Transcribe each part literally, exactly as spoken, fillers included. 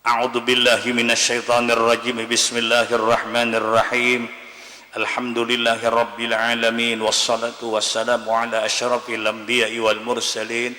أعوذ بالله من الشيطان الرجيم. بسم الله الرحمن الرحيم. الحمد لله رب العالمين، والصلاة والسلام على أشرف الأنبياء والمرسلين،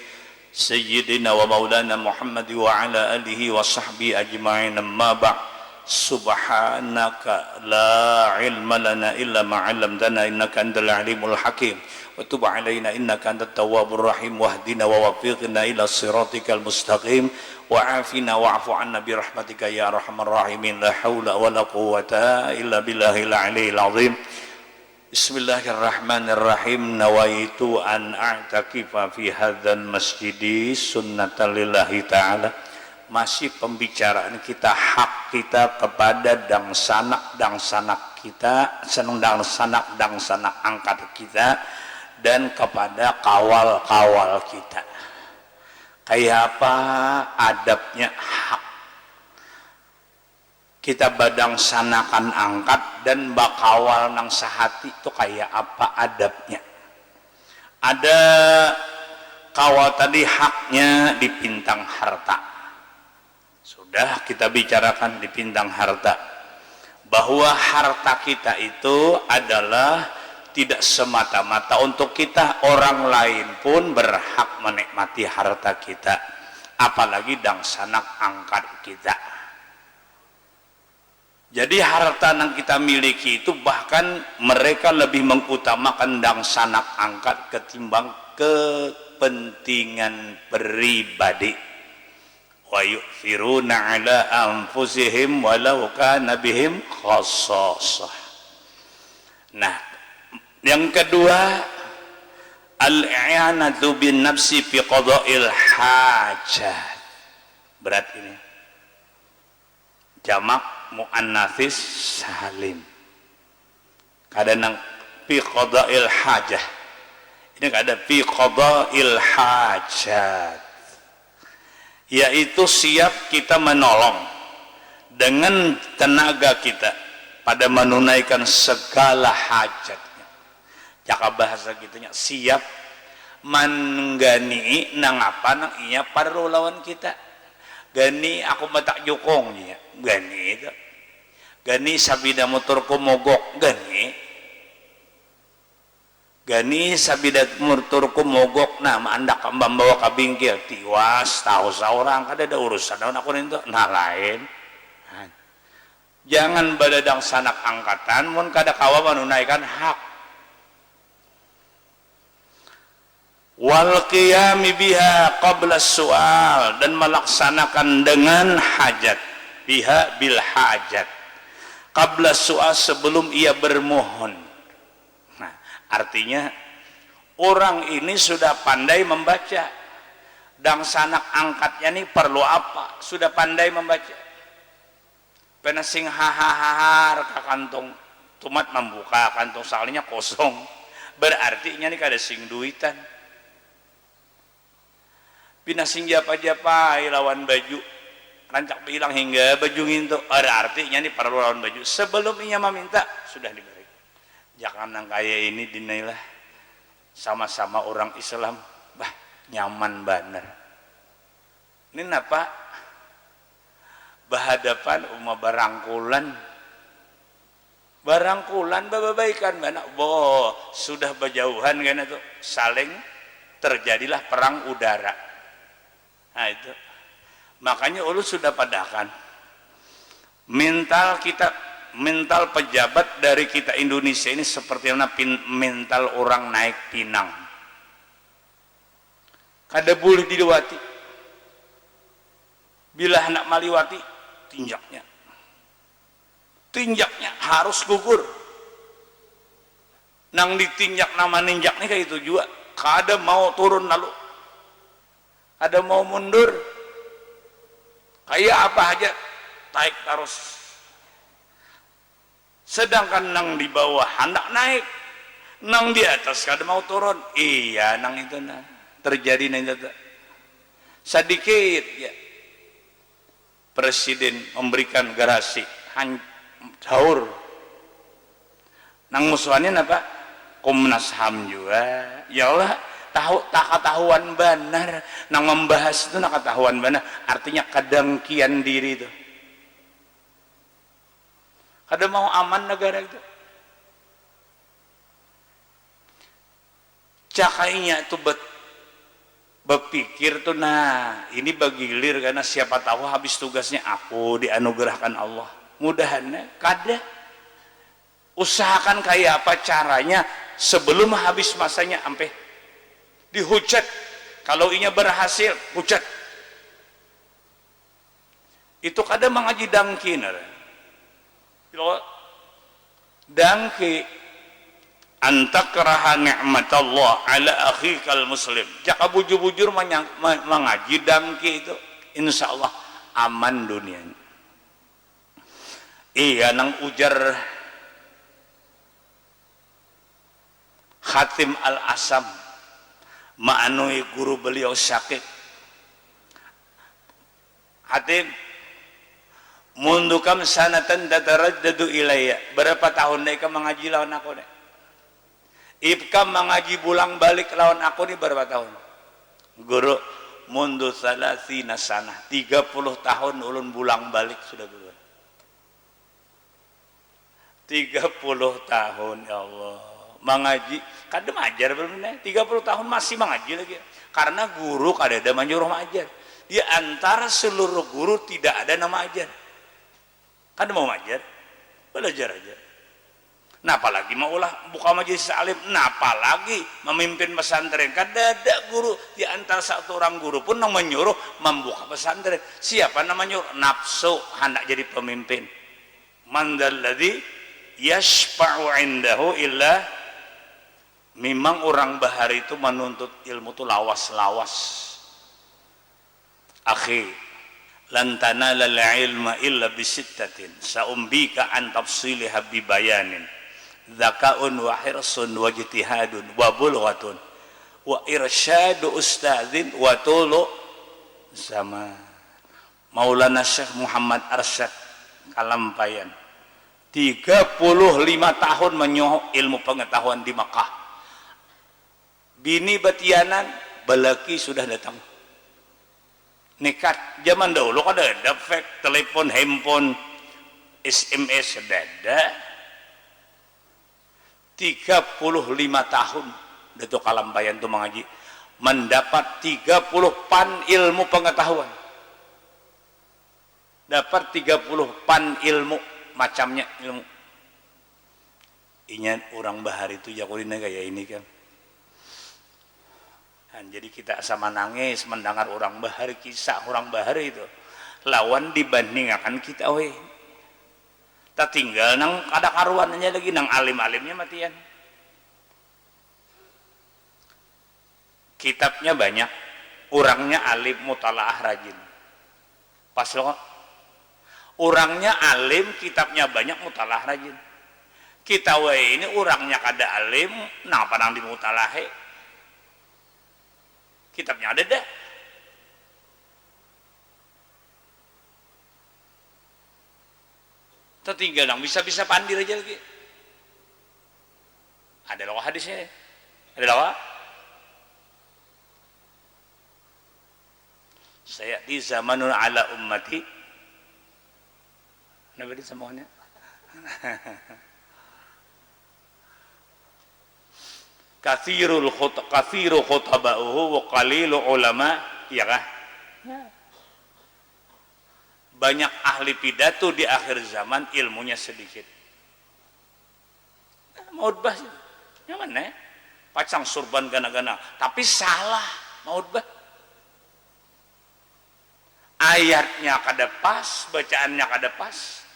سيدنا ومولانا محمد وعلى آله وصحبه أجمعين. أما بعد، سبحانك لا علم لنا إلا ما علمتنا إنك أنت العليم الحكيم. وتب علينا إنك أنت التواب الرحيم. واهدنا ووفقنا إلى صراطك المستقيم. وعافنا واعف عنا برحمتك يا أرحم الراحمين. لا حول ولا قوة إلا بالله العلي العظيم. بسم الله الرحمن الرحيم. نويت أن أعتكف في هذا المسجد سنة لله تعالى. Masih pembicaraan kita, hak kita kepada dangsanak-dangsanak kita, senang dangsanak-dangsanak angkat kita, dan kepada kawal-kawal kita. Kaya apa adabnya hak kita badangsanakan angkat dan bakawal nang sahati tu, kaya apa adabnya? Ada kawal tadi haknya dipintang harta. Sudah kita bicarakan di pintang harta, bahwa harta kita itu adalah tidak semata-mata untuk kita, orang lain pun berhak menikmati harta kita, apalagi dangsanak angkat kita. Jadi harta yang kita miliki itu bahkan mereka lebih mengutamakan dangsanak angkat ketimbang kepentingan pribadi. Wa yu'thiruna ala anfusihim walau kana bihim khassasah. Nah, yang kedua, al-i'anatu bin nafsi fi qada'il hajat. Berat ini. Jamak muannatsis salim. Kada nang fi qada'il hajah. Ini kada fi qada'il hajat. Yaitu siap kita menolong dengan tenaga kita pada menunaikan segala hajatnya. Jaka bahasa gitunya, siap mangganii nang apa nang inya parlu lawan kita. Gani aku matak jukung, nya. Gani itu. Gani sabida muturku mogok, gani. Gani sabida muturku mogok, nah, maandak mambawa ka bingkil, tiwas, tahu saurang, kadada urusan lawan aku nintu. Nah, lain. Nah. Jangan badadangsanak angkatan mun kada kawa manunaikan hak. Wal qiyami biha qabla sual, dan melaksanakan dengan hajat, biha bil hajat, qabla sual, sebelum ia bermohon. Nah, artinya orang ini sudah pandai membaca, dangsanak angkatnya ni perlu apa, sudah pandai membaca. Pina sing hahahahar ka kantung, tumat mambuka kantung sakalinya kosong, berarti inya ni kada sing duitan. Pina sing japa-japai lawan baju, rancak bahilang hingga baju ngintu, berarti inya ni parlu lawan baju. Sebelum inya maminta, sudah dibari. Jangan nang kaya ini dinailah, sama-sama urang Islam, bah, nyaman banar. Ini napa? Bahadapan uma barangkulan. Barangkulan bababaikan banar. Boh, sudah bajauhan kena tu. Saling terjadilah perang udara. Nah, itu. Makanya ulun sudah padahakan. Mental kita, mental pejabat dari kita Indonesia ini seperti mana pin-, mental orang naik pinang. Kada boleh diliwati. Bila hendak maliwati, tinjaknya. Tinjaknya harus gugur. Nang ditinjak, nang maninjak ni kaya itu jua. Kada mau turun lalu. Kada mau mundur. Kaya apa haja, taik tarus. Sedangkan nang di bawah handak naik, nang di atas kada mau turun. Iya, nang itu nah. Terjadi nang itu. Sadikit ya. Presiden memberikan garasi, han-, haur. Nang musuhannya napa? Komnas HAM jua. Ya Allah, Tahu, tak katahuan banar. Nang membahas itu nak katahuan banar. Artinya kadangkian diri itu. Kada mau aman negara itu. Cakainya tu bet, bepikir tu, nah, ini bagilir karena siapa tahu habis tugasnya aku dianugerahkan Allah. Mudahannya kada. Usahakan kaya apa caranya sebelum habis masanya ampeh dihujat. Kalau inya berhasil, hujat. Itu kada mangaji dangki, nah. Lo, dangki, antakraha ni'matallah ala akhikal muslim. Jaka bujur-bujur manyang-, ma-, mangaji dangki itu, insya Allah aman dunianya. Iya, nang ujar Khatim Al-Asam maanui guru beliau Syakik. Hatim, mundu kam sanatan tataraddadu ilayya. Berapa tahun dah ikam mangaji lawan aku nih? Ikam mangaji bulang balik lawan aku nih berapa tahun? Guru, mundu salasina sanah. Tiga puluh tahun ulun bulang balik sudah guru. Tiga puluh tahun, ya Allah. Mangaji, kada maajar belum nih. Tiga puluh tahun masih mangaji lagi. Karena guru kada ada manyuruh maajar. Di antara seluruh guru tidak ada nama ajar. Kada mau maajar. Belajar aja. Nah, apalagi maulah buka majelis alim, nah, apalagi memimpin pesantren. Kada ada guru di antara satu orang guru pun nang menyuruh membuka pesantren. Siapa namanya? Nafsu hendak jadi pemimpin. Man dzalladzi yashfa'u indahu illa, memang orang bahari itu menuntut ilmu tu lawas-lawas. Akhi, lan tanalal ilma illa bisittatin, saumbika an tafsiliha bibayanin, dzakaun wa hirsun wa ijtihadun wa bulghatun wa irsyadu ustadzin wa tulu zaman. Maulana Syekh Muhammad Arsyad Kalampayan, tiga puluh lima tahun menyohok ilmu pengetahuan di Makkah. Bini batianan, balaki sudah datang. Nekat. Zaman dahulu kada ada fax, telepon, handphone, S M S, kada ada. Tiga puluh lima tahun Datuk Kalampayan tu mangaji, mendapat tiga puluh pan ilmu pengetahuan. Dapat tiga puluh pan ilmu, macamnya ilmu. Inya urang bahari tu, jaku dina, kaya ini kan. Nah, jadi kita asa manangis mendangar urang bahari, kisah urang bahari itu. Lawan dibandingakan kita, weh. Tatinggal nang kada karuannya lagi, nang alim-alimnya matian. Kitabnya banyak, urangnya alim, mutalaah rajin. Pas lo kok. Urangnya alim, kitabnya banyak, mutalaah rajin. Kita wae ini urangnya kada alim, napa nang dimutalahi? Kitabnya ada dah. Tatinggal nang bisa-bisa pandir aja lagi. Ada lo hadisnya. Ada lo? Sayati zamanun ala ummati. Napa di sambungannya? Kathirul khut-, kathiru khutaba'uhu wa qalilu ulama, iya kah? Ya. Banyak ahli pidato di akhir zaman, ilmunya sedikit. Nah, mautbah sih. Nyaman, eh? Pacang surban gana-gana, tapi salah mautbah. Ayatnya kada pas, bacaannya kada pas.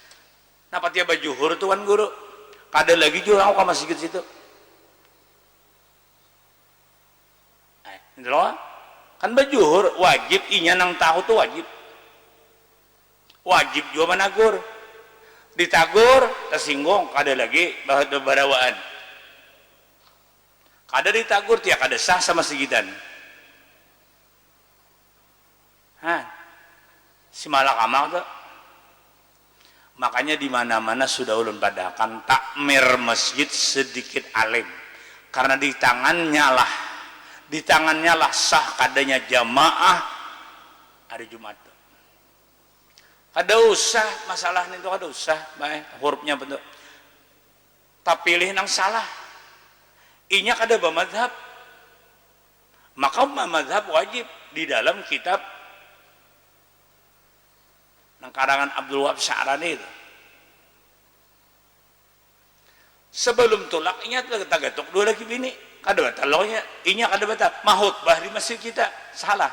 Napa tiap bajuhur tuan guru? Kada lagi jua aku ka masjid situ. Eh, itu loh. Kan bajuhur, wajib, inya nang tahu tu wajib. Wajib jua managur. Ditagur, tasinggung, kada lagi ba-, barawaan. Kada ditagur, tiada kada sah samasigidan. Hah, si malakama tu. Makanya di mana-mana sudah ulun padahakan, takmir masjid sedikit alim. Karena di tangannya lah, Di tangannya lah sah kadanya jamaah hari Jumat tu. Kada usah masalah nintu, kada usah bae hurufnya bentuk. Tapilih nang salah. Inya kada bamadhab. Maka mamadhab wajib di dalam kitab nang karangan Abdul Wahab Sya'rani itu. Sebelum tulak inya tagatuk dua lagi bini. Kada batal lo inya. Inya kada batal. Mahutbah di masjid kita. Salah.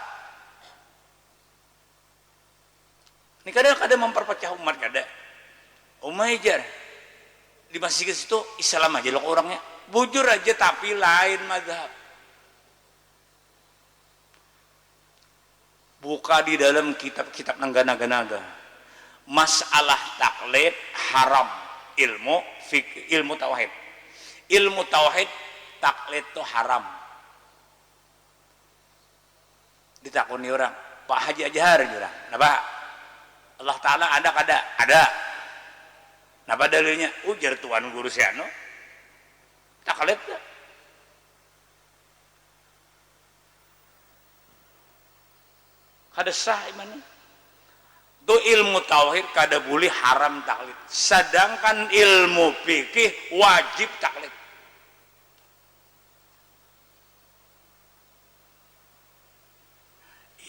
Ini kada, kada memperpecah umat kada. Umai jar. Di masjid situ Islam aja lo orangnya. Bujur aja tapi lain madhab. Buka di dalam kitab-kitab nang gana-gana tu. Masalah taklid haram. Ilmu fik, ilmu tauhid. Ilmu tauhid taklid tu haram. Ditakuni orang, "Pak Haji Ajhar," jar orang. "Napa?" "Allah Ta'ala ada kada?" "Ada." "Napa dalilnya?" "Ujar tuan guru si anu." Taklid tu. Kada sah imannya. Tu ilmu tauhid kada boleh haram taklid. Sedangkan ilmu fikih wajib taklid.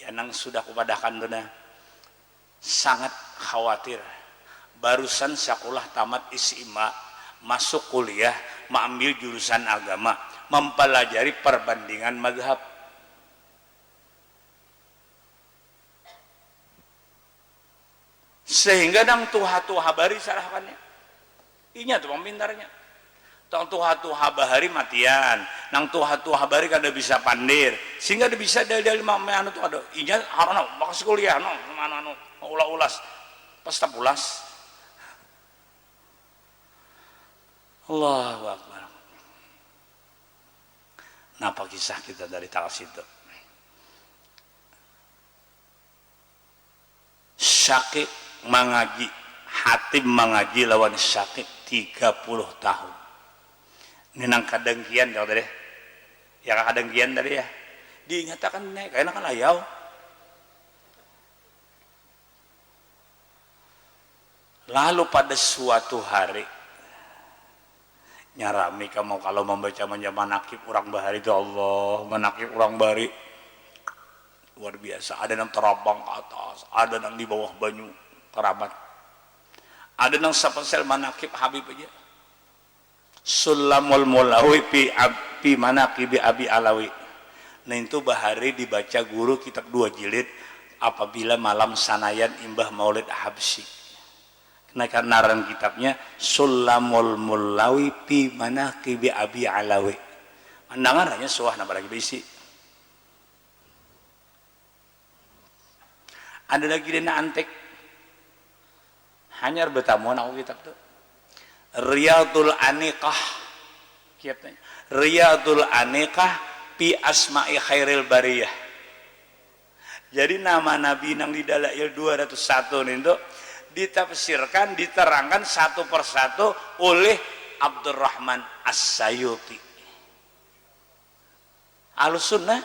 Ya nang sudah kupadahkan tu nah. Sangat khawatir. Barusan sakulah tamat S M A, masuk kuliah, maambil jurusan agama, mempelajari perbandingan madhab. Sehingga nang tuha-tuha bari salahkannya. Inya tu pang pintarnya. Nang tuha-tuha bahari matian, nang tuha-tuha bahari kada bisa pandir, sehingga kada bisa dalil-dalil ma-, ma-, anu tu kada. Inya harana bakas kuliah, no, anu, anu, maulah ulas, pas tapulas. Allahu Akbar. Napa kisah kita dari tanggal situ? Syakik mangaji, Hatim mangaji lawan Syakik tiga puluh tahun. Ini nang kadangkian kau tadi. Ya kadangkian tadi ya. Diingatakan nih, kayaknya kan ayau. Lalu pada suatu hari, nyarami kamu kalau membaca manja manakib orang bahari itu, Allah, manakib orang bahari luar biasa. Ada nang terabang ke atas, ada nang di bawah banyu keramat. Ada nang sapasel manakib Habib aja. Sulamul Mulawi fi ab-, fi manaqibi Abi Alawi. Nah, itu bahari dibaca guru kitab dua jilid apabila malam sanayan imbah Maulid Habsyi. Nah, karena ngaran kitabnya Sulamul Mulawi fi manaqibi Abi Alawi. Mandangar hanya suah napa lagi berisi. Ada lagi dina antik. Hanyar batamuan aku kitab tu. Riyadul Aniqah. Kitab tu. Riyadul Aniqah fi Asma'i Khairil Bariyah. Jadi nama Nabi nang di Dalail dua ratus satu nintu ditafsirkan, diterangkan satu persatu oleh Abdurrahman As-Sayuti. Ahlus Sunnah,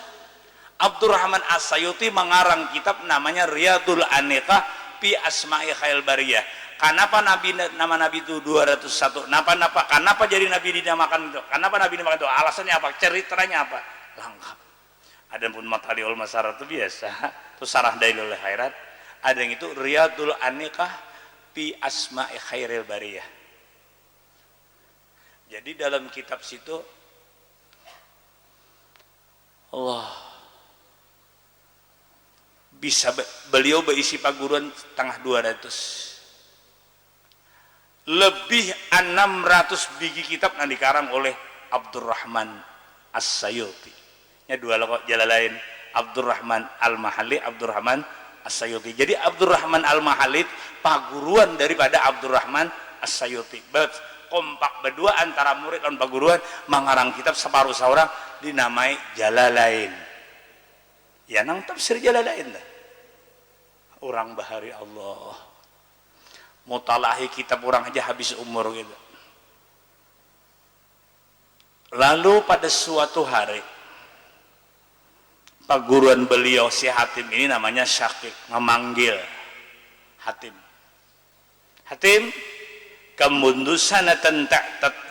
Abdurrahman As-Sayuti mangarang kitab namanya Riyadul Aniqah fi Asma'i Khairil Bariyah. Kanapa Nabi, nama Nabi itu dua ratus satu? Napa, napa, kanapa jadi Nabi dinamakan itu? Kanapa Nabi dinamakan itu? Alasannya apa? Ceritanya apa? Lengkap. Adapun Mataliul Masarat itu biasa. Itu sarah Dalailul Khairat. Ada yang itu Riyadul Aniqah fi Asma'i Khairil Bariyah. Jadi dalam kitab situ, Allah, bisa be-, beliau berisi paguruan tengah dua ratus. Lebih enam ratus bigi kitab nang dikarang oleh Abdurrahman As-Sayuti. Nya dua lo kok, Jalalain, Abdurrahman Al-Mahalli, Abdurrahman As-Sayuti. Jadi Abdurrahman Al-Mahalli paguruan daripada Abdurrahman As-Sayuti. Bes, kompak berdua antara murid lawan paguruan, mangarang kitab separuh seorang dinamai Jalalain. Ya nang tafsir Jalalain lah. Orang bahari Allah. Mutalahi kitab orang aja habis umur gitu. Lalu pada suatu hari, Paguruan beliau si Hatim ini namanya Syaqiq, memanggil Hatim. Hatim, kam mundu sanatan ta-, tat-,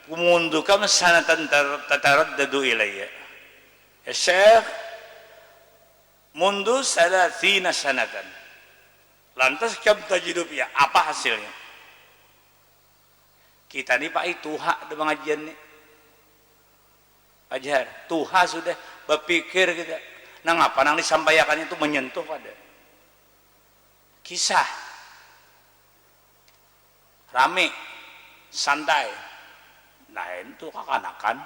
mundu kam sanatan tar-, tataraddadu ilayya. Ya Syekh, mundu salasina sanatan. Lantas kam tajidu piya, apa hasilnya? Kita ni, Pak, tuha ada pengajian ni. Ajar, tuha sudah, bapikir kita. Nang apa nang disampaiakan itu menyentuh kada? Kisah. Rame, santai. Lain tu kakanakan.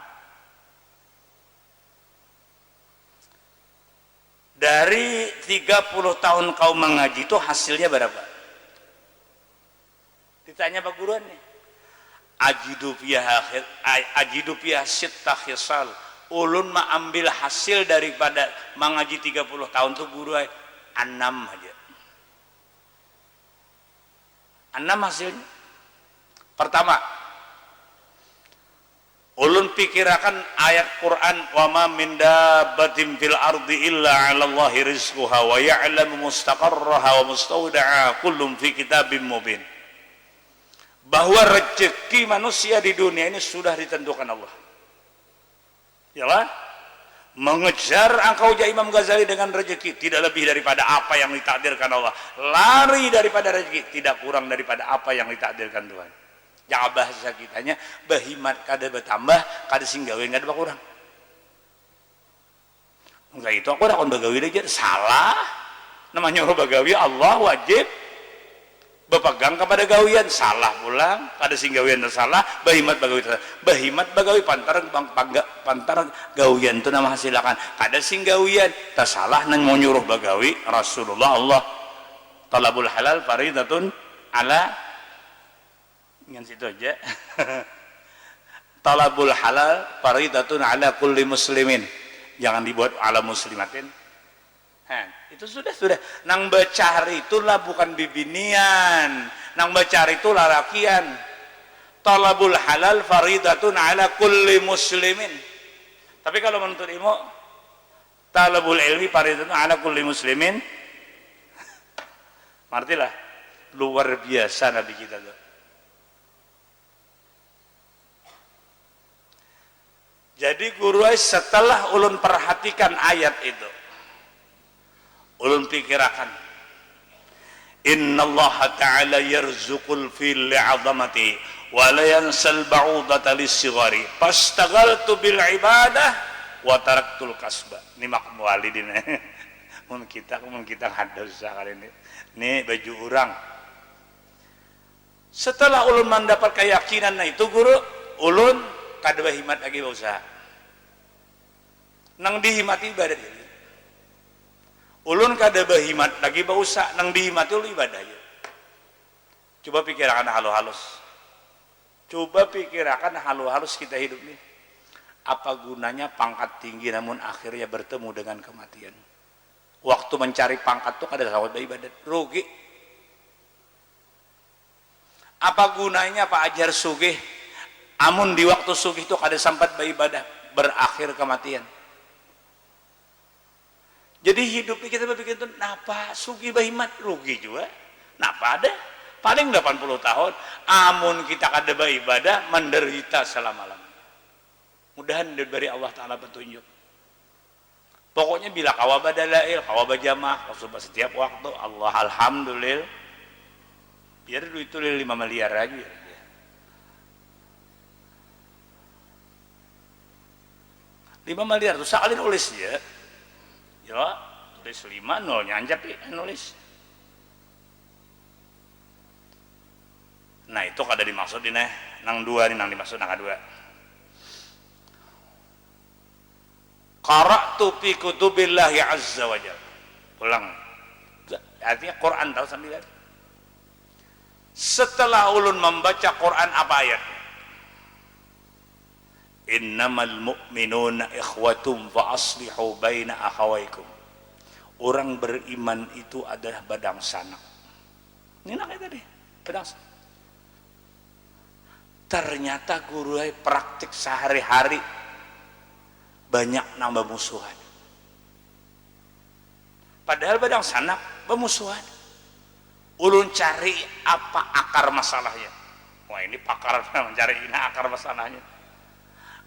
Dari tiga puluh tahun kau mengaji tu hasilnya berapa? Ditanya paguruan nih. Ajidu fiha khil-, a-, ajidu fiha sitta khisal. Ulun maambil hasil daripada mangaji tiga puluh tahun tu guru ai, anam haja. Anam hasilnya. Pertama, ulun pikirakan ayat Quran, wa ma min dabbatin fil ardi illa 'alallahi rizquha wa ya'lamu mustaqarraha wa mustawda'aha kullun fi kitabim mubin. Bahwa rezeki manusia di dunia ini sudah ditentukan Allah. Yalah? Mengejar engkau, ujar Imam Ghazali, dengan rezeki tidak lebih daripada apa yang ditakdirkan Allah. Lari daripada rezeki tidak kurang daripada apa yang ditakdirkan Tuhan. Jangan bahasa kitanya, bahimat kada bertambah, kada singgawian kada berkurang. Enggak itu, aku dah kon bagawi lagi. Salah. Namanya orang bagawi, Allah wajib bepegang kepada gawian. Salah pulang, kada sing gawian tersalah, bahimat bagawi tersalah. Bahimat bagawi pantar bang-, pangga-, pantar gawian tu nama hasilakan. Kada sing gawian tersalah nang mau nyuruh bagawi Rasulullah Allah. Talabul halal faridatun ala, ngan situ aja. Talabul halal faridatun ala kulli muslimin. Jangan dibuat ala muslimatin. Heh, itu sudah, sudah. Nang bacari itulah bukan bibinian. Nang bacari itu lalakian. Talabul halal faridatun ala kulli muslimin. Tapi kalau menuntut ilmu, talabul ilmi faridatun ala kulli muslimin. Martilah, luar biasa Nabi kita tu. Jadi guru ai, setelah ulun perhatikan ayat itu, ulun pikirakan, innallaha ta'ala yarzuqul fil li'azamati wa la yansal ba'udata lisigari. Fastaghaltu bil ibadah wa taraktul kasba. Ini mak mualidin. Mun kita, mun kita kada usah kali ini. Ini baju urang. Setelah ulun mandapat kayakinan na itu, guru, ulun kada bahimat lagi bausaha. Nang dihimati ibadah diri. Ulun kada bahimat lagi bausaha, nang dihimati ulun ibadah aja. Coba pikirakan halu halus. Coba pikirakan halu halus kita hidup nih. Apa gunanya pangkat tinggi namun akhirnya bertemu dengan kematian? Waktu mencari pangkat tuh kada sawat baibadat, rugi. Apa gunanya Pak Ajar sugih, amun di waktu sugih tu kada sampat baibadah, berakhir kematian. Jadi hidup ni kita bapikir tu, napa sugih bahimat, rugi jua. Napa ada? Paling delapan puluh tahun, amun kita kada baibadah, menderita selama-lamanya. Mudahan diberi Allah Ta'ala petunjuk. Pokoknya bila kawa badalail, kawa bajamaah, kawa subat setiap waktu, Allah, alhamdulillah. Biar duit tu lima miliar aja ya. Lima miliar tu sakali nulis ya. Ya, tulis lima, nolnya ancap ya nulis. Nah, itu kada dimaksud ini. Nang dua ni nang dimaksud, nang kedua. Qara'tu fi kutubillahi azza wa jalla. Pulang. Artinya Quran tahu sambilan. Setelah ulun membaca Quran, apa ayatnya? Innamal mu'minuna ikhwatum fa aslihu baina akhawaikum. Orang beriman itu adalah badangsanak. Ini nak tadi, badangsanak. Ternyata guru ai praktik sehari-hari banyak nang bamusuhan. Padahal badangsanak, bamusuhan. Ulun cari apa akar masalahnya. Wah, ini pakar mencari ini akar masalahnya.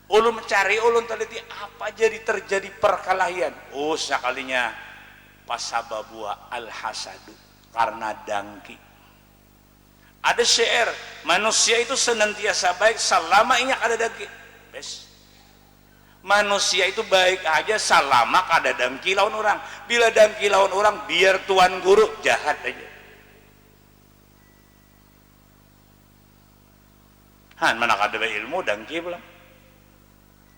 Ulun cari, ulun teliti apa jadi terjadi perkelahian. Oh, sakalinya pasababuha al-hasadu, karena dangki. Ada syair, manusia itu senantiasa baik salama inya kada dangki. Bes. Manusia itu baik aja salama kada dangki lawan urang. Bila dangki lawan urang, biar tuan guru jahat aja. Han, mana kada bailmu, dangki pulang.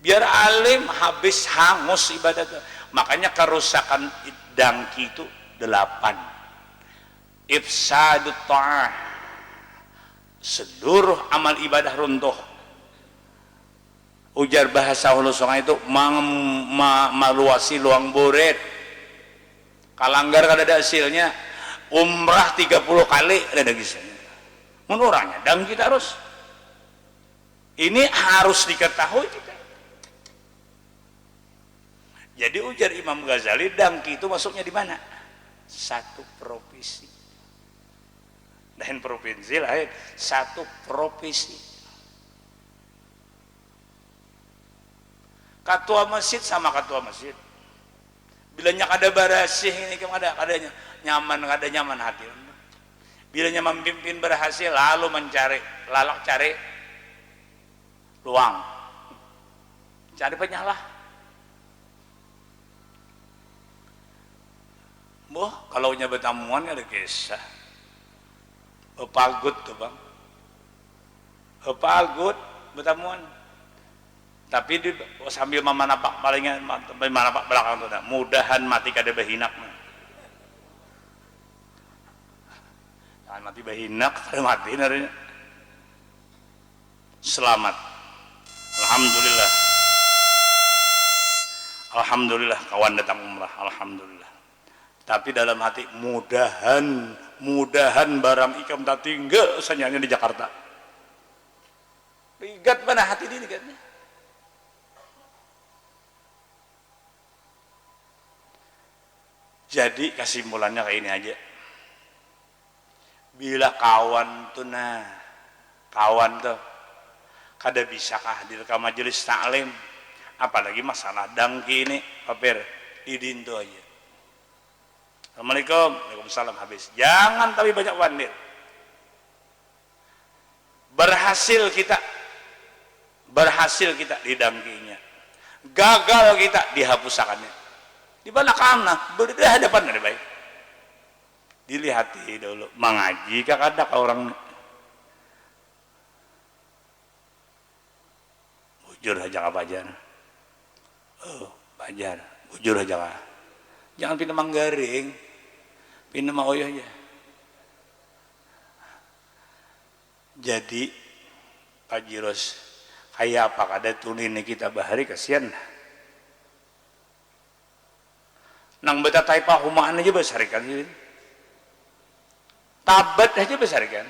Biar alim, habis hangus ibadah tu. Makanya kerusakan dangki itu delapan. Ifsadut ta'ah. Seluruh amal ibadah runtuh. Ujar bahasa hulu sungai itu mang-, ma-, maluasi luang burit. Kalanggar kada ada hasilnya. Umrah tiga puluh kali kada ada hasilnya. Mun urangnya dangki tarus. Ini harus diketahui kita. Jadi ujar Imam Ghazali, dangki itu masuknya di mana? Satu provinsi. Lain provinsi, lain. Satu provinsi. Katua masjid sama katua masjid. Bilanya kada barasih ini, kada, kada nyaman, kada nyaman hati. Bilanya mamimpin barhasil, lalu mancari, lalak cari luang. Cari panyalah. Boh, kalau nya batamuan kada kisah. Bapagut tu, Bang. Bapagut batamuan. Tapi di, sambil mamanapak palingan, sambil manapak balakang tu nah. Mudahan mati kada bahinak nah. Jangan mati bahinak, kada mati narinya. Selamat. Alhamdulillah. Alhamdulillah, kawan datang umrah. Alhamdulillah. Tapi dalam hati, mudahan, mudahan barang ikam tatinggal sanyanya di Jakarta. Rigat mana hati diri kan? Jadi, kesimpulannya kayak ini aja. Bila kawan tu nah, kawan tu kada bisa ka hadir ka majelis taklim, apalagi masalah dangki ini, papir, didin tu aja. Assalamualaikum, waalaikumsalam, habis. Jangan tapi banyak pandir. Berhasil kita, berhasil kita didangkinya. Gagal kita dihapusakannya. Di mana kana? Berhadapan ada baik. Dilihati dulu, mangaji kah kada ka urang ni? Bujur haja ka pajar. Oh, pajar, bujur haja ka. Jangan pina manggaring, pina maoyoh ja. Jadi, Pak Jiros, kaya apa kada tuni ni kita bahari, kasian. Nang batatai pahumaan aja basarikan sini. Tabat aja basarikan.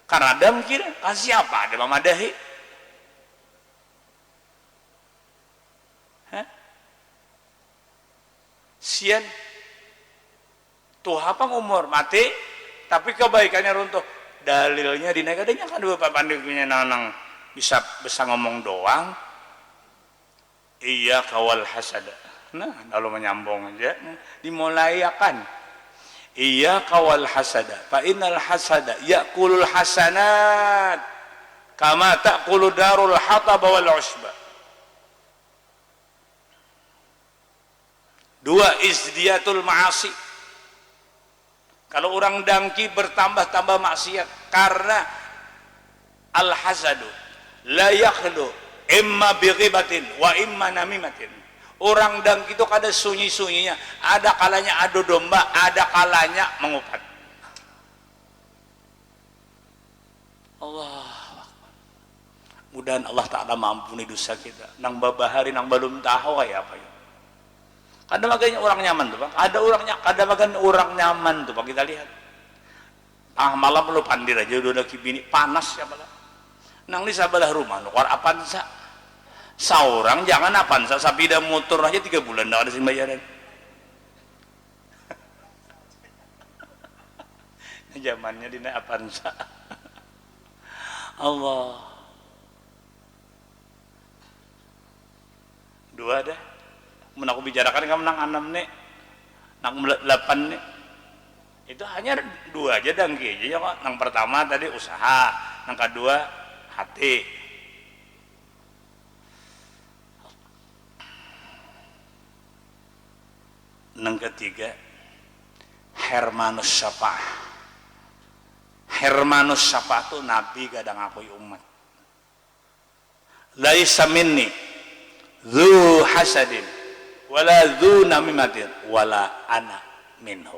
Karena dangki, kasih apa ada mamadahi. Hah? Sian. Tuha pang umur, mati, tapi kebaikannya runtuh. Dalilnya dinaik adanya kan dua papan punya nang, nang bisa, bisa ngomong doang. Iya kawal hasada. Nah, lalu menyambung aja. Dimulai akan. Iya kawal hasada. Fa innal hasada ya'kulul hasanat kama ta'kulu darul hatab wal usba. Dua, izdiyatul ma'asi. Kalau orang dangki bertambah-tambah maksiat karena al-hasadu la yakhlu imma bighibatin wa imma namimatin. Orang dangki itu kada sunyi-sunyinya, ada kalanya adu domba, ada kalanya mengupat. Allahu Akbar. Mudahan Allah Ta'ala maampuni dosa kita. Nang babahari, nang balum tahu kaya apa ya. Kada maganya urang nyaman tu pang. Ada urang nya-, kada magan urang nyaman tu pang, kita lihat. Tangah malam lu pandir aja dua laki bini, panas siapa lah. Nang di sabalah rumah nukar Avanza. Saurang jangan Avanza, sapida mutur aja tiga bulan dah kada sing bayaran. Zamannya dina Avanza. Allah. Dua dah. Mun aku bicarakan kamu nang anam nih, nang delapan nih, itu hanya dua aja dangki aja ya kok. Nang pertama tadi usaha, nang kedua hati. Nang ketiga, Hermanus Syafaah. Hermanus Syafaah tu nabi kada ngakui umat. Laisa minni dzu hasadin wala dzu namimatin wala ana minhu.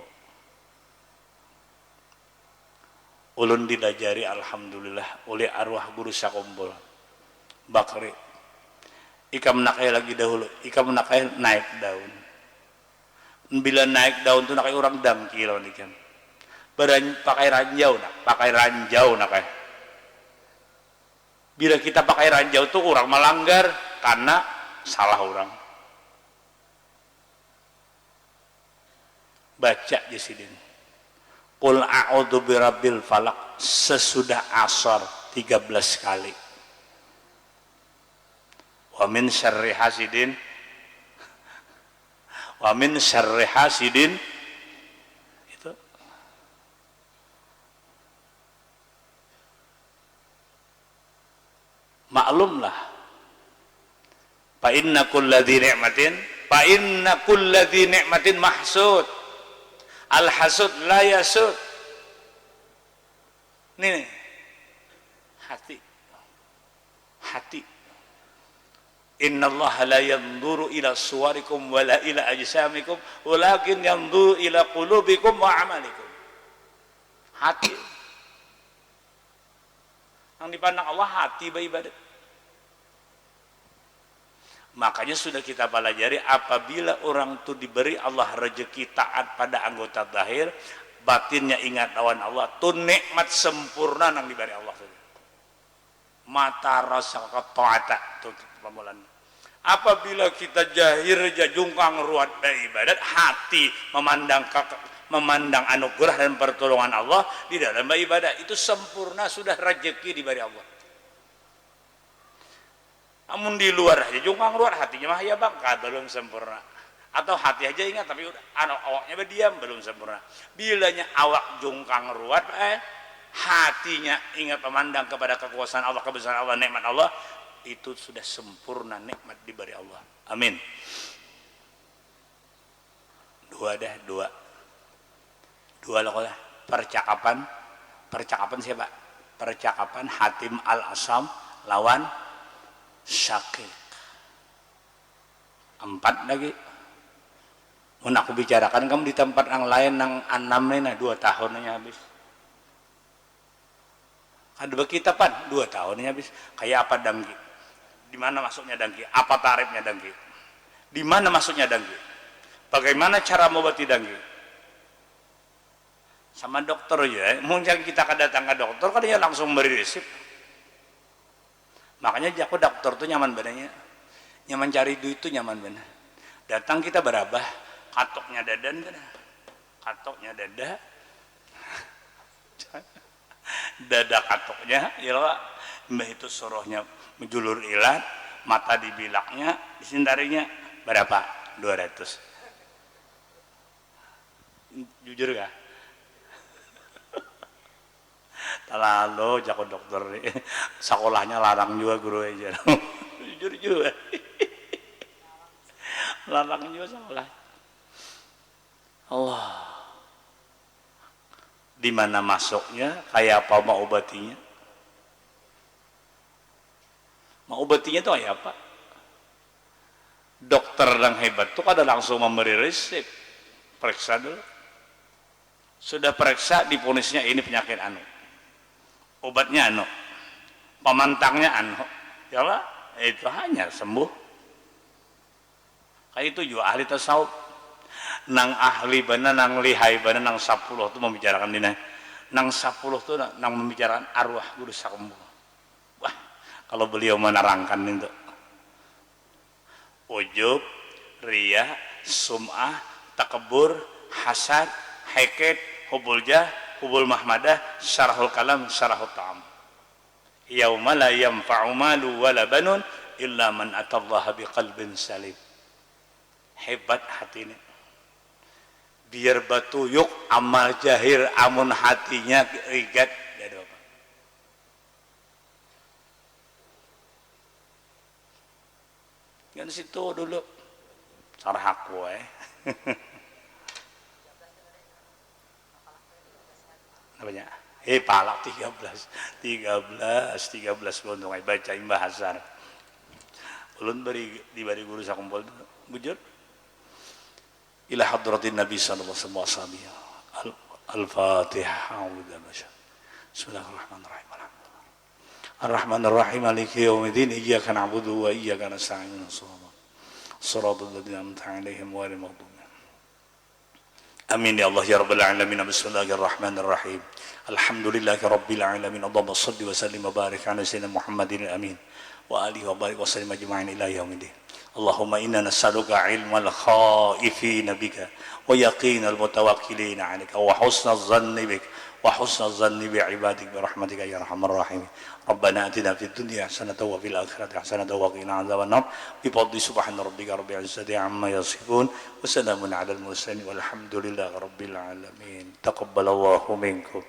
Ulun dilajari alhamdulillah oleh arwah guru sakumpul. Bakri, ikam nakai lagi dahulu, ikam nakai naik daun. Bila naik daun tu nakai orang dangki lawan ikam. Beran, pakai ranjau nak, pakai ranjau nakai. Bila kita pakai ranjau tu orang melanggar karena salah orang. Baca di sidin. Qul a'udzu birabbil falaq sesudah asar tiga belas kali. Wa min syarri hasidin. Wa min syarri hasidin. Itu. Maklumlah. Fa inna kulladzi ni'matin, fa inna kulladzi ni'matin mahsud. Al-hasud la yasud. Nih, nih. Hati. Hati. Innallaha la yanzuru ila suwarikum wala ila ajsamikum walakin yanzuru ila qulubikum wa amalikum. Hati. Nang dipandang Allah hati baibadat. Makanya sudah kita pelajari, apabila orang tu diberi Allah rezeki taat pada anggota zahir, batinnya ingat lawan Allah, tu nikmat sempurna nang diberi Allah saja. Mata rasa ketaatan tu pamulaan. Apabila kita jahir ja jungkang ruat beribadat, hati memandang memandang anugerah dan pertolongan Allah di dalam beribadah, itu sempurna sudah rezeki diberi Allah. Amun di luar aja jungkang ruat hatinya mah ya bangka belum sempurna. Atau hati aja ingat tapi udah anu awaknya berdiam belum sempurna. Bilanya awak jungkang ruat eh hatinya ingat memandang kepada kekuasaan Allah, kebesaran Allah, nikmat Allah, itu sudah sempurna nikmat diberi Allah. Amin. Dua dah, dua. Dua lah kau lah. Percakapan, percakapan siapa? Percakapan Hatim Al-Asam lawan Syakik. Empat lagi. Mun aku bicarakan kamu di tempat yang lain nang anam nih nah dua tahunnya habis. Kada bakitapan, dua tahun ini habis. Kayak apa dangki? Di mana masuknya dangki? Apa tarifnya dangki? Di mana masuknya dangki? Bagaimana cara mengobati dangki? Sama dokter aja, eh. Mungkin kita kada datang ke dokter, kada ya langsung beri resep. Makanya jaku dokter tuh nyaman badannya. Nyaman cari duit tuh nyaman benar. Datang kita berabah, katoknya dadan kan. Katoknya dada. Dada katoknya, ya lo, mbah itu suruhnya menjulur ilat, mata dibilaknya, disintarinya berapa? Dua ratus. Jujur kah? Terlalu jago dokter ni. Sekolahnya larang juga guru aja. Jujur juga. Larang juga sekolah. Allah. Di mana masuknya, kayak apa mau obatinya? Mau obatinya itu kayak apa? Dokter yang hebat tuh kada langsung memberi resep. Periksa dulu. Sudah periksa, diponisnya ini penyakit anu. Obatnya anu. Pemantangnya anu. Ya Allah, itu hanya sembuh. Kayak itu juga ahli tasawuf. Nang ahli bana, nang lihai bana, nang sapuluh tu membicarakan dina. Nang sapuluh tu nang membicarakan arwah guru sakumpul. Wah, kalau beliau menerangkan itu. Ujub, riya, sum'ah, takabur, hasad, heket, hubul jah, Hubul Mahmadah, Syarahul Kalam, Syarahul Ta'am. Yauma la yanfa'u malu wala banun illa man atallaha biqalbin salim. Hebat hati ini. Biar batuyuk amal jahir, amun hatinya rigat, tidak ada apa. Kan situ dulu. Sarah aku eh. Apanya? Eh, palak tiga belas. Tiga belas, tiga belas buntung ai baca imbah asar. Ulun bari dibari guru sakumpul dulu. Bujur. Ila hadratin Nabi sallallahu alaihi wasallam. Al- Al-Fatihah. A'udzu billahi minasyaitonir rajim. Bismillahirrahmanirrahim. Alhamdulillah. Ar-Rahmanir Rahim. Maliki yaumiddin. Iyyaka na'budu wa iyyaka nasta'in. Shiratal ladzina an'amta 'alaihim ghairil maghdubi 'alaihim. Amin ya Allah ya Rabbal alamin. Bismillahirrahmanirrahim. Alhamdulillahi rabbil alamin. Allahumma shalli wa sallim wa barik ala sayyidina Muhammadin amin wa alihi wa barik wa sallim ajma'in ila yaumiddin. Allahumma inna nas'aluka ilmal khaifina bika wa yaqinal mutawakkilina 'alaika wa husnaz zanni bik wa husnaz zanni bi ibadik bi rahmatika ya arhamar rahimin. Rabbana atina fid dunya hasanatan wa fil akhirati hasanatan wa qina adzabannar. Bi fadli subhana rabbika rabbil izzati amma yasifun. Wa salamun alal mursalin walhamdulillahi rabbil alamin. Taqabbalallahu minkum.